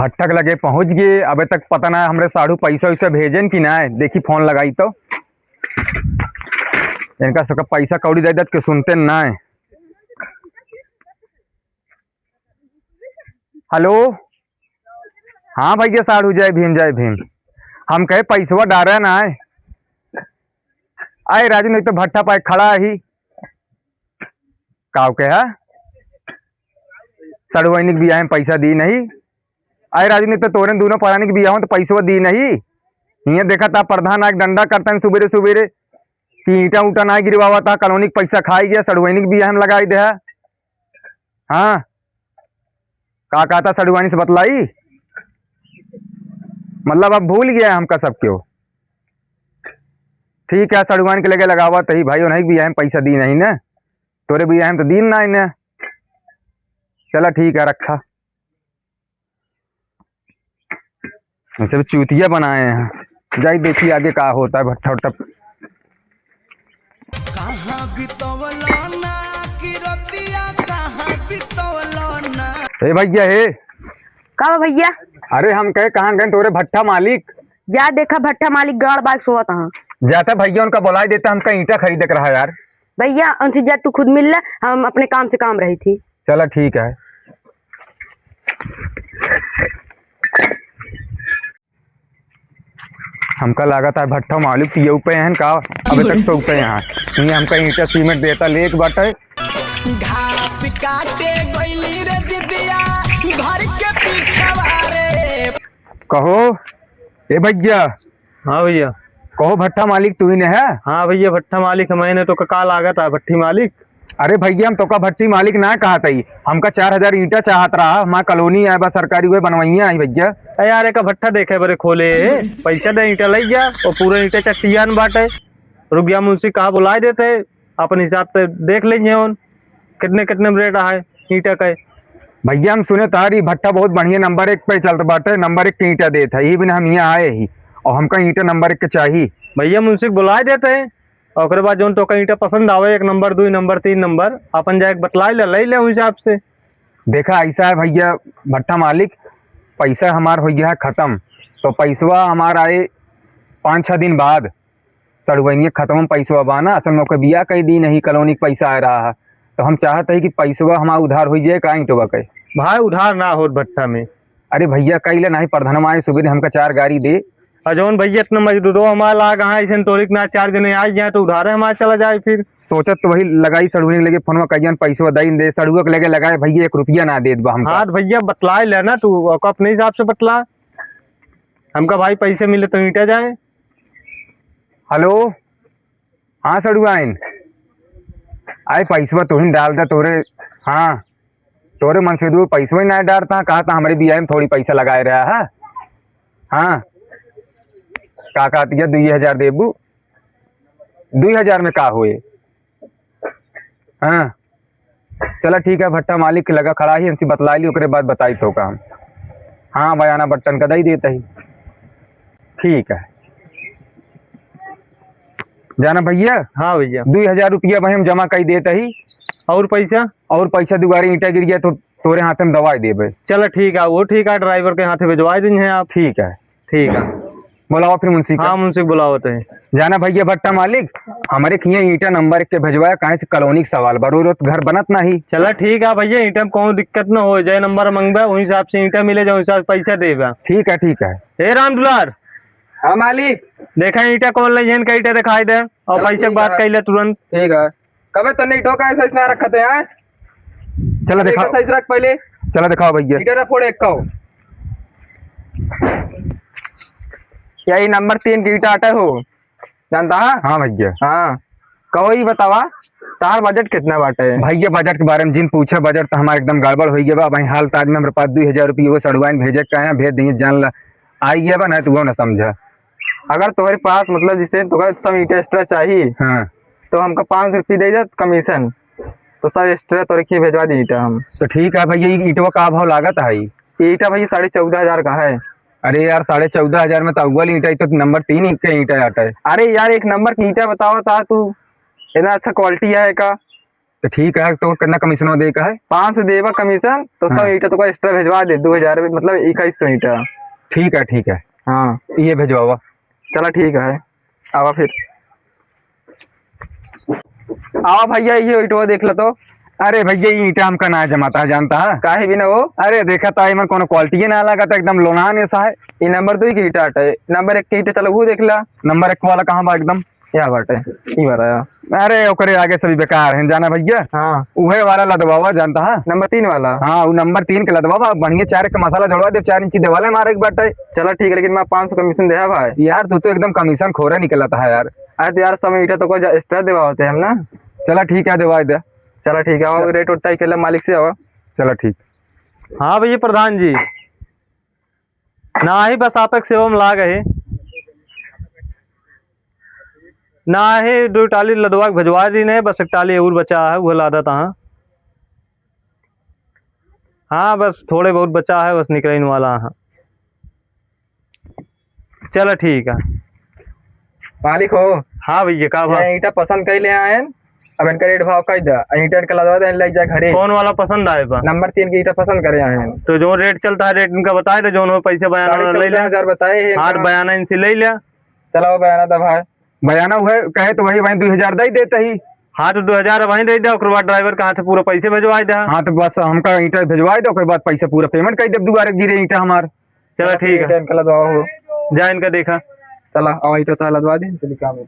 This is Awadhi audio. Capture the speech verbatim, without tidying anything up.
भट्ठा के लगे पहुँच गए, अबे तक पता ना हमरे साढ़ू पैसा वैसा भेजन कि ना। देखी फोन लगाई तो, इनका सबका पैसा कौड़ी दे देत के सुनते ना। हेलो, हाँ भैया साढ़ू, जय भीम, जय भीम। हम कहे पैसवा डारे ना आए। आए राजू, नहीं तो भट्ठा पाए खड़ा ही। काव के है? सड़ुआइनी के बियाह में पैसा दी नहीं। आए राजू, नहीं तो तोरे दोनों परानी के बियाह में तो पैसवा दी नहीं। हियाँ देखा था प्रधान आके डंडा करता है सुबेरे सुबेरे कि ईंटा उटा ना गिरवावा था, कॉलोनी के पैसा खाई गया, सड़ुआइनी के बियाह में लगाई दे है। हाँ, का कहता सड़ुआनी से बतलाई? मतलब अब भूल गया हमका सब क्यों। ठीक है, सड़ुआनी के लगे लगावा तही भाई, उन्हें भी हम पैसा दी नहीं ना, तोरे भी हम तो दीन ना इन्हें। चला ठीक है, रखा। ऐसे भी चूतिया बनाए हैं, जाई देखी आगे का होता है भट्ठा उट्ठा। कहाँ बितवलो ना कि रतिया, कहाँ बितवलो ना। ए भैया, हे। का बा भैया? अरे हम कहे कहाँ गए तोरे भट्ठा मालिक? जा देखा भट्ठा मालिक गाड़ बाग सोवत हाँ। जाता भैया उनका बुलाई देता, हमका ईंटा खरीदे के रहा यार। भैया उनसे जा तू खुद मिल ले, हम अपने काम से काम रही थी। चला ठीक है। हमका लागत है भट्ठा मालिक पियऊ पे हैं का, अबे तक तो पे हैं। ये हमका ईंटा सीमेंट देता लेट बाटे। घास काटे गइली रे दिदिया, घर के पीछवा रे। कहो, ए भैया। हाँ भैया। कहो भट्ठा मालिक तू ही ने है? हाँ भैया, भट्ठा मालिक हम ही ने, तो का लागत है भट्ठी मालिक? अरे भैया, हम तोका भट्टी मालिक ना कहत हई, हमका चार हजार ईंटा चाहत रहा, हमार कॉलोनी आए बा सरकारी, उहे बनवइया आई भैया। ए यार, एक भट्ठा देखे बरे खोले, पैसा दे ईंटा लई जा, और पूरा ईंटा चट्टियान बाटे। रुक जा मुंशी, कहा बुलाए देते, अपन हिसाब से देख लेंगे उन, कितने कितने में रेट है ईंटा का। भैया हम सुने तारी भट्ठा बहुत बढ़िया नंबर एक पे चलत बाटे, नंबर एक के ईंटा देत है, ये बिना हम यहाँ आए ही, और हमका ईंटा नंबर एक के चाही। भैया मुंशी बुलाए देते हैं, ओकरे बाद जौन तोका ईंटा पसंद आवे, एक नंबर, दुई नंबर, तीन नंबर, अपन जाके बतलाई ले, लई ले उस हिसाब से। देखा, ऐसा है भैया भट्ठा मालिक, पैसा हमार हो गया है खत्म, तो पैसवा हमार आए पाँच छः दिन बाद। सड़ुआइनिया खत्म पैसवा बा ना, असल में ओके बिया कई दी नहीं, कॉलोनी के पैसा आ रहा है, तो हम चाहत है कि पैसवा हमार उधार हो जाए का ईंटवा के। भाई उधार ना होत भट्ठा में। अरे भैया, कइले नाही, प्रधानवा आए सुबह ने हमका चार गाड़ी दे। आ जौन भैया इतना मजदूरो हमार लाग हाँ, ऐसे तोरिक ना चार जने आ जाए तो उधारे हमार चला जाए फिर। सोचत तो वही लगाई सड़ुए के लगे फोनवा, कहियन पैसवा दई दे, सड़ुआ के लगे लगाए भैया, एक रुपया ना देत बा हमका। हाँ तो भैया बतलाए ले ना तू, ओका अपने हिसाब से बतला। हमका भाई पैसे मिले तो ईंटा जाए। हेलो, हाँ सड़ुआइन, आए पैसवा तुहिन डाल दे तोरे। हाँ, तोरे मन से दू पैसवा ही ना डारता, कहा था हमरे बियाह में थोड़ी पैसा लगाए रहा है। हाँ, का कहती है, दुई हजार देबू, दुई हजार में का होए? हाँ, चला ठीक है, भट्ठा मालिक के लगा खड़ा ही, इनसे बतला ली, ओकरे बाद बताई तो काम। हाँ, बयाना बट्टन का दई देता ही। ठीक है, जाना भैया। हाँ भैया। दुई हजार रुपया भाई हम जमा कई देता ही। और पैसा? और पैसा दुबारे ईंटा गिर गया तो तोरे हाथ में दवाई देबे। चला ठीक है, वो ठीक है, ड्राइवर के हाथे भिजवाई देंगे आप। ठीक है। ठीक है। बुलाओ फिर मुंशी का। हाँ, मुंशी को बुलाओ तो। जाना भैया भट्टा मालिक, हमरे खिया ईंटा नंबर एक के भेजवाया, काहे से कॉलोनी के सवाल बा, रोज रोज घर बनत नाही। चला ठीक है भैया, ईंटा में कौनो दिक्कत न हो, जय नंबर मंगबे, वही हिसाब से ईंटा मिले, जो हिसाब से पैसा देबे। ठीक है, ठीक है। ए राम दुलार। हाँ मालिक। देखा ईंटा कौन ले, इनका ईंटा दिखाई दे और चलो पैसे की ठीक बात है। कर ले तुरंत। ठीक है। कबे तन्ने ईंटो का ऐसा इसने रखत है यार? चला अरे, दिखाओ। एक साइज रख पहले। चला दिखाओ भैया। ईंटा ना फोड़े एक काओ। यही नंबर तीन की ईंटा आटे हो, जानता है? हाँ भैया। हाँ, कहो ही बतावा, तार बजट कितना बाटे? भैया बजट के बारे में जिन पूछा, बजट तो हमारा एकदम गड़बड़ हो गया बा। भाई हाल ताज में हमारे पास दो हजार रुपये वो सड़ुआइन भेजे का है, भेज दिए जान ला, आई गया बा, ना तू वो ना समझा। अगर तुम्हारे पास मतलब जैसे तुम्हारा सब ईंटा एक्स्ट्रा चाहिए, हाँ। तो हमका पाँच सौ रुपये दे जात कमीशन, तो सब एक्स्ट्रा तोरे के भेजवा दी ईंटा हम। तो ठीक है भैया, ये ईंटवा का भाव लागत है? ईंटा भैया साढ़े चौदह हजार का है। अरे यार, साढ़े चौदह हजार में तो अव्वल ईंटा, ई तो नंबर तीन के ईंटा आटा है। अरे यार, एक नंबर की ईंटा बतावा था तू, इतना अच्छा क्वालिटी है का? तो ठीक है, तो कितना कमीशन दे का है? पाँच सौ देबा कमीशन, तो सौ हाँ। ईंटा तो का एक्स्ट्रा भेजवा दे, दो हजार, मतलब इक्कीस सौ ईंटा। ठीक है, ठीक है। हाँ। ये भेजवावा। चला ठीक है, आवा फिर। आवा भैया, ये ईंटवा देख लो तो। अरे भैया, ये ईंटा हमका ना जमाता है, जानता है? काहे बिना वो? अरे देखा ता, इमन कोनो क्वालिटी ना लगा, तो एकदम लोनान ऐसा है। ये नंबर दो के ईंटा है, नंबर एक के ईंटा, चलो वो देख ला। नंबर एक वाला कहाँ बा एकदम? या बाटे, ई वाला या। अरे ओकरे आगे सभी बेकार हैं, जाना भैया। हाँ। उहे वाला लदवावा, जानता है? नंबर तीन वाला? हाँ, वो नंबर तीन के लदवावा, बढ़िया चार के मसाला जोड़वा दे, चार इंची देवाले मारे के बाटे। चला ठीक है, लेकिन मैं पाँच सौ कमीशन दे भाई। यार तू तो एकदम कमीशन खोरे निकलता है यार। अरे तो यार, समय ईटा तो कोई एक्स्ट्रा देवा होते हैं हम ना। चला ठीक है, देवा दे। चला ठीक है, और रेट उठता ही के मालिक से हो। चला ठीक। हाँ भैया प्रधान जी, ना ही बस आप एक सेवा में लाग है, ना ही दो टाली लदवा के भेजवा दी ने, बस एक टाली और बचा है, वो लादत हाँ। हाँ, बस थोड़े बहुत बचा है, बस निकलने वाला है। चला ठीक है। मालिक हो। हाँ भैया, का भाव? ये ईटा पसंद कर ले आए हैं, अब इनका रेट भाव कह दे, ईटा इनका लदवा दे, ले जा घरे। कौन वाला पसंद आए बा? नंबर तीन की ईटा पसंद करे आए हैं। तो जो रेट चलता है, रेट इनका बताए दे, जो उन्होंने पैसे बयाना साढ़े ले चौदह लिया। हजार बताए हैं हाँ, तो इनका। बयाना इनसे ले लिया। चला वो बयाना दे भाई। बयाना हुए कहे तो वही, वही दो हजार दे देते ही। हाँ, तो दो हजार वहीं दे दे, ओकर बाद ड्राइवर के हाथ पूरा पैसे भेजवा दे। हाँ, तो बस हमका ईटा भेजवा दे, ओकर बाद पैसा पूरा पेमेंट कर दे, दोबारा गिरे ईटा हमार। चला ठीक है। इनका लदवा हो। जा इनका देखा। चला, आओ ईटा तो लदवा दे, चलिए काम है।